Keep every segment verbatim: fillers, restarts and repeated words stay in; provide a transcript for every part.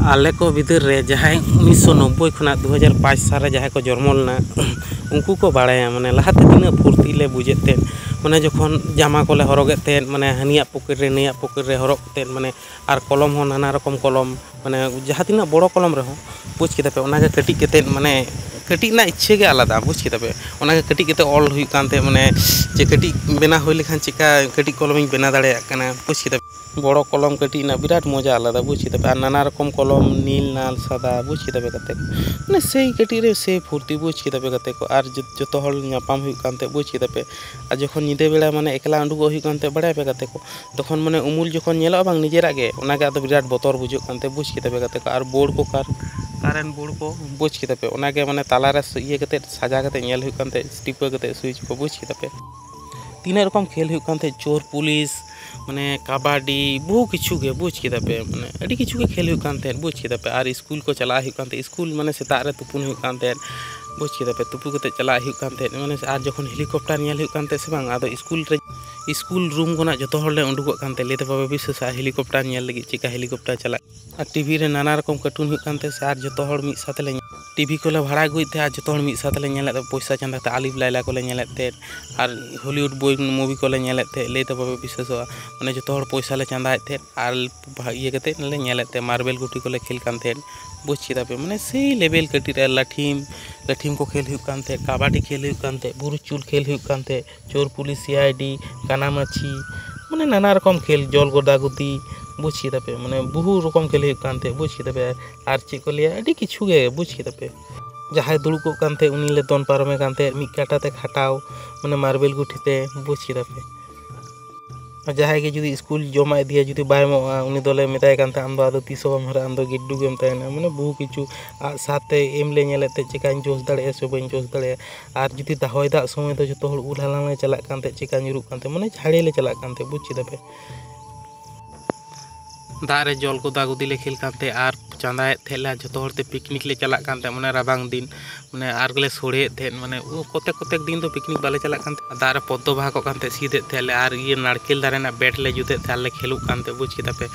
ᱟᱞᱮ ᱠᱚ ᱵᱤᱫᱟᱹᱞ ᱨᱮ ᱡᱟᱦᱟᱸᱭ ᱩᱱᱤᱥᱥᱚ ᱱᱚᱵᱵᱳᱭ ᱠᱷᱚᱱᱟᱜ ᱫᱩ ᱦᱟᱡᱟᱨ ᱯᱟᱸᱪ ᱥᱟᱞ ᱨᱮ ᱡᱟᱦᱟᱸᱭ ᱠᱚ ᱡᱚᱱᱢᱚ ᱞᱮᱱᱟ, ᱩᱱᱠᱩ ᱠᱚ ᱵᱟᱲᱟᱭᱟ, ᱢᱟᱱᱮ, ᱞᱟᱦᱟᱛᱮ ᱛᱤᱱᱟᱹᱜ ᱯᱷᱩᱨᱛᱤ ᱞᱮ ᱵᱩᱡᱮᱫ ᱛᱟᱦᱮᱸᱫ, ᱢᱟᱱᱮ, ᱡᱚᱠᱷᱚᱱ ᱡᱟᱢᱟ ᱠᱚᱞᱮ ᱦᱚᱨᱚᱜᱮᱫ ᱛᱟᱦᱮᱸᱫ, ᱢᱟᱱᱮ, ᱦᱟᱹᱱᱤᱭᱟᱜ ᱯᱚᱠᱮᱴ ᱨᱮ, ᱱᱩᱭᱟᱜ ᱯᱚᱠᱮᱴ ᱨᱮ ᱦᱚᱨᱚᱜ ᱠᱟᱛᱮᱫ, ᱢᱟᱱᱮ, ᱟᱨ ᱠᱚᱞᱚᱢ ᱦᱚᱸ ᱱᱟᱱᱟ ᱨᱚᱠᱚᱢ ᱠᱚᱞᱚᱢ, ᱢᱟᱱᱮ, ᱡᱟᱦᱟᱸ ᱛᱤᱱᱟᱹᱜ ᱵᱚᱲᱚ ᱠᱚᱞᱚᱢ ᱨᱮᱦᱚᱸ, ᱵᱩᱡᱽ ᱠᱮᱫᱟ ᱯᱮ, ᱚᱱᱟᱜᱮ ᱠᱟᱹᱴᱤᱡ ᱠᱟᱛᱮᱫ, ᱢᱟᱱᱮ, ᱠᱟᱹᱴᱤᱡ ᱨᱮᱱᱟᱜ ᱤᱪᱪᱷᱟᱹ ᱜᱮ ᱟᱞᱟᱫᱟ, ᱵᱩᱡᱽ ᱠᱮᱫᱟ ᱯᱮ᱾ ᱚᱱᱟᱜᱮ ᱠᱟᱹᱴᱤᱡ ᱠᱟᱛᱮᱫ ᱚᱞ ᱦᱩᱭᱩᱜ ᱠᱟᱱ ᱛᱟᱦᱮᱸᱫ, ᱢᱟᱱᱮ, ᱡᱮ ᱠᱟᱹᱴᱤᱡ ᱵᱮᱱᱟᱣ ᱦᱩᱭ ᱞᱮᱠᱷᱟᱱ ᱪᱮᱠᱟ ᱠᱟᱹᱴᱤᱡ ᱠᱚᱞᱚᱢᱤᱧ ᱵᱮᱱᱟᱣ ᱫᱟᱲᱮᱭᱟᱜ ᱠᱟᱱᱟ, ᱵᱩᱡᱽ ᱠᱮᱫᱟ ᱯᱮ᱾ ᱵᱚᱲᱚ ᱠᱚᱞᱚᱢ ᱠᱟᱹᱴᱤᱡ ᱨᱮᱱᱟᱜ ᱵᱤᱨᱟᱴ ᱢᱚᱡᱟ ᱟᱞᱟᱫᱟ, ᱵᱩᱡᱽ ᱠᱮᱫᱟ ᱯᱮ᱾ ᱟᱨ ᱱᱟᱱᱟ ᱨᱚᱠᱚᱢ ᱠᱚᱞᱚᱢ, ᱱᱤᱞ, ᱞᱟᱞ, ᱥᱟᱫᱟ, ᱵᱩᱡᱽ ᱠᱮᱫᱟ ᱯᱮ ᱜᱟᱛᱮ ᱠᱚ᱾ ᱢᱟᱱᱮ, ᱥᱮᱭ ᱠᱟᱹᱴᱤᱡ ᱨᱮ ᱥᱮᱭ ᱯᱷᱩᱨᱛᱤ, ᱵᱩᱡᱽ ᱠᱮᱫᱟ ᱯᱮ ᱜᱟᱛᱮ ᱠᱚ᱾ ᱟᱨ ᱡᱚ-, ᱡᱚᱛᱚ ᱦᱚᱲ ᱧᱟᱯᱟᱢ ᱦᱩᱭᱩᱜ ᱠᱟᱱ ᱛᱟᱦᱮᱸᱫ, ᱵᱩᱡᱽ ᱠᱮᱫᱟ ᱯᱮ᱾ ᱟᱨ ᱡᱚᱠᱷᱚᱱ ᱧᱤᱫᱟᱹ ᱵᱮᱲᱟ, ᱢᱟᱱᱮ, ᱮᱠᱞᱟ ᱩᱰᱩᱠᱚᱜ ᱦᱩᱭᱩᱜ ᱠᱟᱱ ᱛᱟᱦᱮᱸᱫ, ᱵᱟᱲᱟᱭᱟ ᱯᱮ ᱜᱟᱛᱮ ᱠᱚ, ᱛᱚᱠᱷᱚᱱ, ᱢᱟᱱᱮ, ᱩᱢᱩᱞ ᱡᱚᱠᱷᱚᱱ ᱧᱮᱞᱚᱜᱼᱟ ᱵᱟᱝ ᱱᱤᱡᱮᱨᱟᱜ ᱜᱮ, ᱚᱱᱟᱜᱮ ᱟᱫᱚ ᱵᱤᱨᱟᱴ ᱵᱚᱛᱚᱨ ᱵᱩᱡᱷᱟᱹᱜ ᱠᱟᱱ ᱛᱟᱦᱮᱸᱫ, ᱵᱩᱡᱽ ᱠᱮᱫᱟ ᱯᱮ ᱜᱟᱛᱮ ᱠᱚ᱾ ᱟᱨ ᱵᱳᱨᱰ ᱠᱚ ᱠᱟᱨ-, ᱠᱟᱨᱮᱱᱴ ᱵᱳᱨᱰ ᱠᱚ, ᱵᱩᱡᱽ ᱠᱮᱫᱟ ᱯᱮ, ᱚᱱᱟᱜᱮ, ᱢᱟᱱᱮ, ᱛᱟᱞᱟᱨᱮ ᱥᱩ-, ᱤᱭᱟᱹ ᱠᱟᱛᱮᱫ, ᱥᱟᱡᱟ ᱠᱟᱛᱮᱫ ᱧᱮᱞ ᱦᱩᱭᱩᱜ ᱠᱟᱱ ᱛᱟᱦᱮᱸᱫ, ᱴᱤᱯᱟᱹ ᱠᱟᱛᱮᱫ ᱥᱩᱭᱤᱪ ᱠᱚ, ᱵᱩᱡᱽ ᱠᱮᱫᱟ ᱯᱮ᱾ ᱛᱤᱱᱟᱹᱜ ᱨᱚᱠᱚᱢ ᱠᱷᱮᱞ ᱦᱩᱭᱩᱜ ᱠᱟᱱ ᱛᱟᱦᱮᱸᱫ, ᱪᱳᱨ ᱯᱩᱞᱤᱥ, ᱢᱟᱱᱮ, ᱠᱟᱵᱟᱰᱤ, ᱵᱚᱦᱩ ᱠᱤᱪᱷᱩ ᱜᱮ, ᱵᱩᱡᱽ ᱠᱮᱫᱟ ᱯᱮ᱾ ᱢᱟᱱᱮ, ᱟᱹᱰᱤ ᱠᱤᱪᱷᱩ ᱜᱮ ᱠᱷᱮᱞ ᱦᱩᱭᱩᱜ ᱠᱟᱱ ᱛᱟᱦᱮᱸᱫ, ᱵᱩᱡᱽ ᱠᱮᱫᱟ ᱯᱮ᱾ ᱟᱨ ᱥᱠᱩᱞ ᱠᱚ ᱪᱟᱞᱟᱜ ᱦᱩᱭᱩᱜ ᱠᱟᱱ ᱛᱟᱦᱮᱸᱫ, ᱥᱠᱩᱞ, ᱢᱟᱱᱮ, ᱥᱮᱛᱟᱜ ᱨᱮ ᱛᱩᱯᱩᱱ ᱦᱩᱭᱩᱜ ᱠᱟᱱ ᱛᱟᱦᱮᱸᱫ, ᱵᱩᱡᱽ ᱠᱮᱫᱟ ᱯᱮ᱾ ᱛᱩᱯᱩ ᱠᱟᱛᱮᱫ ᱪᱟᱞᱟᱜ ᱦᱩᱭᱩᱜ ᱠᱟᱱ ᱛᱟᱦᱮᱸᱫ, ᱢᱟᱱᱮ, ᱟᱨ ᱡᱚᱠᱷᱚᱱ ᱦᱮᱞᱤᱠᱚᱯᱴᱟᱨ ᱧᱮᱞ ᱦᱩᱭᱩᱜ ᱠᱟᱱ ᱛᱟᱦᱮᱸᱫ ᱥᱮ ᱵᱟᱝ, ᱟᱫᱚ ᱥᱠᱩᱞ ᱨᱮ, ᱥᱠᱩᱞ ᱨᱩᱢ ᱠᱷᱚᱱᱟᱜ ᱡᱚᱛᱚ ᱦᱚᱲ ᱞᱮ ᱩᱰᱩᱠᱚᱜ ᱠᱟᱱ ᱛᱟᱦᱮᱸᱫ, ᱞᱟᱹᱭ ᱛᱮ ᱵᱟᱵᱟ ᱵᱤᱥᱥᱟᱹᱥ ᱟᱜ ᱦᱮᱞᱤᱠᱚᱯᱴᱟᱨ ᱧᱮᱞ ᱞᱟᱹᱜᱤᱫ, ᱪᱮᱠᱟ ᱦᱮᱞᱤᱠᱚᱯᱴᱟᱨ ᱪᱟᱞᱟᱜ᱾ ᱟᱨ ᱴᱤᱵᱷᱤ ᱨᱮ ᱱᱟᱱᱟ ᱨᱚᱠᱚᱢ ᱠᱟᱨᱴᱩᱱ ᱦᱩᱭᱩᱜ ᱠᱟᱱ ᱛᱟᱦᱮᱸᱫ ᱥᱮ, ᱟᱨ ᱡᱚᱛᱚ ᱦᱚᱲ ᱢᱤᱫ ᱥᱟᱶ ᱛᱮᱞᱮ ᱧᱮ-, ᱴᱤᱵᱷᱤ ᱠᱚᱞᱮ ᱵᱷᱟᱲᱟ ᱟᱹᱜᱩᱭᱮᱫ ᱛᱟᱦᱮᱸᱫ ᱟᱨ ᱡᱚᱛᱚ ᱦᱚᱲ ᱢᱤᱫ ᱥᱟᱶ ᱛᱮᱞᱮ ᱧᱮᱞᱮᱫ ᱛᱟᱦᱮᱸᱫ, ᱯᱚᱭᱥᱟ ᱪᱟᱸᱫᱟ ᱛᱮ ᱟᱞᱤᱯ ᱞᱟᱭᱞᱟ ᱠᱚᱞᱮ ᱧᱮᱞᱮᱫ ᱛᱟᱦᱮᱸᱫ, ᱟᱨ ᱦᱚᱞᱤᱣᱩᱰ ᱵᱳᱭ ᱢᱩᱵᱷᱤ ᱠᱚᱞᱮ ᱧᱮᱞᱮᱫ ᱛᱟᱦᱮᱸᱫ, ᱞᱟᱹᱭ ᱛᱮ ᱵᱟᱯᱮ ᱵᱤᱥᱥᱟᱹᱥᱚᱜᱼᱟ, ᱢᱟᱱᱮ, ᱡᱚᱛᱚ ᱦᱚᱲ ᱯᱚᱭᱥᱟ ᱞᱮ ᱪᱟᱸᱫᱟᱭᱮᱫ ᱛᱟᱦᱮᱸᱫ ᱟᱨ ᱵᱷᱟ-, ᱤᱭᱟᱹ ᱠᱟᱛᱮᱫ ᱞᱮ ᱧᱮᱞᱮᱫ ᱛᱟᱦᱮᱸᱫ, ᱢᱟᱨᱵᱮᱞ ᱜᱩᱴᱤ ᱠᱚᱞᱮ ᱠᱷᱮᱞ ᱠᱟᱱ ᱛᱟᱦᱮᱸᱫ, ᱵᱩᱡᱽ ᱠᱮᱫᱟ ᱯᱮ, ᱢᱟᱱᱮ, ᱥᱮᱭ ᱞᱮᱵᱮᱞ ᱠᱟᱹᱴᱤᱡ ᱨᱮ ᱞᱟᱹᱴᱷᱤᱢ, ᱞᱟᱹᱴᱷᱤᱢ ᱠᱚ ᱠᱷᱮᱞ ᱦᱩᱭᱩᱜ ᱠᱟᱱ ᱛᱟᱦᱮᱸᱫ, ᱠᱟᱵᱟᱰᱤ ᱠᱷᱮᱞ ᱦᱩᱭᱩᱜ ᱠᱟᱱ ᱛᱟᱦᱮᱸᱫ, ᱵᱩᱨᱩ ᱪᱩᱞ ᱠᱷᱮᱞ ᱦᱩᱭᱩᱜ ᱠᱟᱱ ᱛᱟᱦᱮᱸᱫ, ᱪᱳᱨ ᱯᱩᱞᱤᱥ, ᱥᱤ ᱟᱭ ᱰᱤ, ᱠᱟᱱᱟ ᱢᱟᱹᱪᱷᱤ, ᱢᱟᱱᱮ, ᱱᱟᱱᱟ ᱨᱚᱠᱚᱢ ᱠᱷᱮᱞ, ᱡᱚᱞ ᱜᱚᱫᱟ ᱜᱩᱫᱤ, ᱵᱩᱡᱽ ᱠᱮᱫᱟ ᱯᱮ, ᱢᱟᱱᱮ, ᱵᱚᱦᱩ ᱨᱚᱠᱚᱢ ᱠᱷᱮᱞ ᱦᱩᱭᱩᱜ ᱠᱟᱱ ᱛᱟᱦᱮᱸᱫ, ᱵᱩᱡᱽ ᱠᱮᱫᱟ ᱯᱮ᱾ ᱟᱨ ᱪᱮᱫ ᱠᱚ ᱞᱟᱹᱭᱟ, ᱟᱹᱰᱤ ᱠᱤᱪᱷᱩ ᱜᱮ, ᱵᱩᱡᱽ ᱠᱮᱫᱟ ᱯᱮ᱾ ᱡᱟᱦᱟᱸᱭ ᱫᱩᱲᱩᱵ ᱠᱚᱜ ᱠᱟᱱ ᱛᱟᱦᱮᱸᱫ, ᱩᱱᱤ ᱞᱮ ᱫᱚᱱ ᱯᱟᱨᱚᱢᱮ ᱠᱟᱱ ᱛᱟᱦᱮᱸᱫ, ᱢᱤᱫ ᱠᱟᱴᱟ ᱛᱮ ᱠᱷᱟᱴᱟᱣ, ᱢᱟᱱᱮ, ᱢᱟᱨᱵᱮᱞ ᱜᱩᱴᱷᱤ ᱛᱮ, ᱵᱩᱡᱽ ᱠᱮᱫᱟ ᱯᱮ᱾ ᱟᱨ ᱡᱟᱦᱟᱸᱭ ᱜᱮ ᱡᱩᱫᱤ ᱥᱠᱩᱞ ᱡᱚᱢᱟᱜ ᱤᱫᱤᱭᱟ, ᱡᱩᱫᱤ ᱵᱟᱭ ᱮᱢᱚᱜᱼᱟ, ᱩᱱᱤ ᱫᱚᱞᱮ ᱢᱮᱛᱟᱭ ᱠᱟᱱ ᱛᱟᱦᱮᱸᱫ, "ᱟᱢ ᱫᱚ ᱟᱫᱚ ᱛᱤᱥ ᱦᱚᱸ ᱵᱟᱢ ᱦᱟᱨᱟᱜᱼᱟ, ᱟᱢ ᱫᱚ ᱜᱤᱰᱰᱩ ᱜᱮᱢ ᱛᱟᱦᱮᱱᱟ", ᱢᱟᱱᱮ, ᱵᱚᱦᱩ ᱠᱤᱪᱷᱩ᱾ ᱟᱜ ᱥᱟᱨ ᱛᱮ ᱮᱢ ᱞᱮ ᱧᱮᱞᱮᱫ ᱛᱟᱦᱮᱸᱫ, ᱪᱮᱠᱟᱧ ᱡᱳᱥ ᱫᱟᱲᱮᱭᱟᱜᱼᱟ ᱥᱮ ᱵᱟᱹᱧ ᱡᱳᱥ ᱫᱟᱲᱮᱭᱟᱜᱼᱟ᱾ ᱟᱨ ᱡᱩᱫᱤ ᱫᱟ-, ᱦᱚᱭ ᱫᱟᱜ ᱥᱚᱢᱚᱭ ᱫᱚ ᱡᱚᱛᱚ ᱦᱚᱲ ᱩᱞ ᱦᱟᱞᱟᱝ ᱞᱮ ᱪᱟᱞᱟᱜ ᱠᱟᱱ ᱛᱟᱦᱮᱸᱫ, ᱪᱮᱠᱟ ᱧᱩᱨᱩᱜ ᱠᱟᱱ ᱛᱟᱦᱮᱸᱫ, ᱢᱟᱱᱮ, ᱡᱷᱟᱲᱮ ᱞᱮ ᱪᱟᱞᱟᱜ ᱠᱟᱱ ᱛᱟᱦᱮᱸᱫ, ᱵᱩᱡᱽ ᱠᱮᱫᱟ ᱯᱮ᱾ ᱫᱟᱜ ᱨᱮ ᱡᱚᱞ ᱜᱚᱫᱟ ᱜᱚᱫᱤ ᱞᱮ ᱠᱷᱮᱞ ᱠᱟᱱ ᱛᱟᱦᱮᱸᱫ ᱟᱨ ᱪᱟᱸᱫᱟᱭᱮᱫ ᱛᱟᱦᱮᱸᱫ ᱞᱮ, ᱡᱷᱚᱛᱚ ᱦᱚᱲᱛᱮ ᱯᱤᱠᱱᱤᱠ ᱞᱮ ᱪᱟᱞᱟᱜ ᱠᱟᱱ ᱛᱟᱦᱮᱸᱫ, ᱢᱟᱱᱮ ᱨᱟᱵᱟᱝ ᱫᱤᱱ, ᱢᱟᱱᱮ ᱟᱨ ᱜᱮᱞᱮ ᱥᱚᱲᱮᱭᱮᱫ ᱛᱟᱦᱮᱸᱫ, ᱢᱟᱱᱮ ᱩ-, ᱠᱚᱛᱮᱠ ᱠᱚᱛᱮᱠ ᱫᱤᱱ ᱫᱚ ᱯᱤᱠᱱᱤᱠ ᱵᱟᱞᱮ ᱪᱟᱞᱟᱜ ᱠᱟᱱ ᱛᱟᱦᱮᱸᱫ, ᱫᱟᱜ ᱨᱮ ᱯᱚᱫᱽᱫᱚ ᱵᱟᱦᱟ ᱠᱚᱜ ᱠᱟᱱ ᱛᱟᱦᱮᱸᱫ, ᱥᱤᱫᱮᱫ ᱛᱟᱦᱮᱸᱫ ᱞᱮ, ᱟᱨ ᱤᱭᱟᱹ ᱱᱟᱲᱠᱮᱞ ᱫᱟᱨᱮ ᱨᱮᱱᱟᱜ ᱵᱮᱴ ᱞᱮ ᱡᱩᱛᱮᱫ ᱛᱟᱦᱮᱸᱫ, ᱟᱨ ᱞᱮ ᱠᱷᱮᱞᱳᱜ ᱠᱟᱱ ᱛᱟᱦᱮᱸᱫ, ᱵᱩᱡᱽ ᱠᱮᱫᱟ ᱯᱮ᱾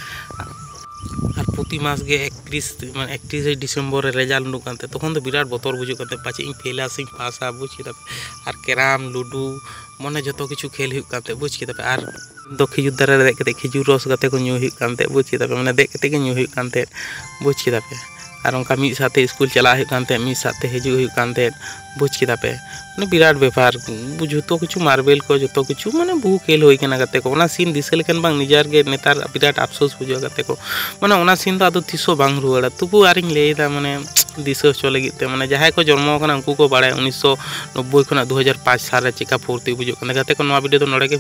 ᱟᱨ ᱯᱨᱚᱛᱤ ᱢᱟᱥ ᱜᱮ ᱮᱠᱛᱨᱤᱥ, ᱢᱟᱱᱮ ᱮᱠᱛᱨᱤᱥᱮ ᱰᱤᱥᱮᱢᱵᱚᱨ ᱨᱮ ᱨᱮᱡᱟᱞᱴ ᱩᱰᱩᱠ ᱠᱟᱱ ᱛᱟᱦᱮᱸᱫ, ᱛᱚᱠᱷᱚᱱ ᱫᱚ ᱵᱤᱨᱟᱴ ᱵᱚᱛᱚᱨ ᱵᱩᱡᱩᱜ ᱠᱟᱱ ᱛᱟᱦᱮᱸᱫ, ᱯᱟᱪᱮᱫ ᱤᱧ ᱯᱷᱮᱞᱟ ᱥᱮᱧ ᱯᱟᱥᱟ, ᱵᱩᱡᱽ ᱠᱮᱫᱟ ᱯᱮ᱾ ᱟᱨ ᱠᱮᱨᱟᱢ, ᱞᱩᱰᱩ, ᱢᱟᱱᱮ ᱡᱷᱚᱛᱚ ᱠᱤᱪᱷᱩ ᱠᱷᱮᱞ ᱦᱩᱭᱩᱜ ᱠᱟᱱ ᱛᱟᱦᱮᱸᱫ, ᱵᱩᱡᱽ ᱠᱮᱫᱟ ᱯᱮ᱾ ᱟᱨ ᱫᱚ ᱠᱷᱤᱡᱩᱨ ᱫᱟᱨᱮ ᱨᱮ ᱫᱮᱡ ᱠᱟᱛᱮ ᱠᱷᱤᱡᱩᱨ ᱨᱚᱥ ᱜᱟᱛᱮ ᱠᱚ ᱧᱩ ᱦᱩᱭᱩᱜ ᱠᱟᱱ ᱛᱟᱦᱮᱸᱫ, ᱵᱩᱡᱽ ᱠᱮᱫᱟ ᱯᱮ, ᱢᱟᱱᱮ ᱫᱮᱡ ᱠᱟᱛᱮ ᱜᱮ ᱧᱩ ᱦᱩᱭᱩᱜ ᱠᱟᱱ ᱛᱟᱦᱮᱸᱫ, ᱵᱩᱡᱽ ᱠᱮᱫᱟ ᱯᱮ᱾ ᱟᱨ ᱚᱱᱠᱟ ᱢᱤᱫ ᱥᱟᱶᱛᱮ ᱥᱠᱩᱞ ᱪᱟᱞᱟᱜ ᱦᱩᱭᱩᱜ ᱠᱟᱱ ᱛᱟᱦᱮᱸᱫ, ᱢᱤᱫ ᱥᱟᱶᱛᱮ ᱦᱤᱡᱩᱜ ᱦᱩᱭᱩᱜ ᱠᱟᱱ ᱛᱟᱦᱮᱸᱫ, ᱵᱩᱡᱽ ᱠᱮᱫᱟ ᱯᱮ᱾ ᱢᱟᱱᱮ ᱵᱤᱨᱟᱴ ᱵᱮᱯᱟᱨ, ᱡᱷᱚᱛᱚ ᱠᱤᱪᱷᱩ ᱢᱟᱨᱵᱮᱞ ᱠᱚ, ᱡᱷᱚᱛᱚ ᱠᱤᱪᱷᱩ ᱢᱟᱱᱮ ᱵᱚᱦᱩ ᱠᱷᱮᱞ ᱦᱩᱭ ᱠᱟᱱᱟ ᱜᱟᱛᱮ ᱠᱚ᱾ ᱚᱱᱟ ᱥᱤᱱ ᱫᱤᱥᱟᱹ ᱞᱮᱠᱷᱟᱱ ᱵᱟᱝ ᱱᱤᱡᱮᱨ ᱜᱮ ᱱᱮᱛᱟᱨ ᱵᱤᱨᱟᱴ ᱟᱯᱥᱳᱥ ᱵᱩᱡᱷᱟᱹᱜᱼᱟ ᱜᱟᱛᱮ ᱠᱚ᱾ ᱢᱟᱱᱮ ᱚᱱᱟ ᱥᱤᱱ ᱫᱚ ᱟᱫᱚ ᱛᱤᱥ ᱦᱚᱸ ᱵᱟᱝ ᱨᱩᱣᱟᱹᱲᱟ᱾ ᱛᱚᱵᱩ ᱟᱨᱤᱧ ᱞᱟᱹᱭᱮᱫᱟ, ᱢᱟᱱᱮ ᱫᱤᱥᱟᱹ ᱦᱚᱪᱚ ᱞᱟᱹᱜᱤᱫ ᱛᱮ, ᱢᱟᱱᱮ ᱡᱟᱦᱟᱸᱭ ᱠᱚ ᱡᱚᱱᱢᱚ ᱟᱠᱟᱱᱟ ᱩᱱᱠᱩ ᱠᱚ ᱵᱟᱲᱟᱭᱟ, ᱩᱱᱤᱥᱥᱚ ᱱᱚᱵᱵᱳᱭ ᱠᱷᱚᱱᱟᱜ ᱫᱩ ᱦᱟᱡᱟᱨ ᱯᱟᱸᱪ ᱥᱟᱞ ᱨᱮ ᱪᱮᱠᱟ ᱯᱷᱩᱨᱛᱤ ᱵᱩᱡᱩᱜ ᱠᱟᱱᱟ᱾ ᱜᱟᱛᱮ ᱠᱚ, ᱱᱚᱣᱟ ᱵᱷᱤᱰᱤᱭᱳ ᱫᱚ ᱱᱚᱰᱮ ᱜᱮ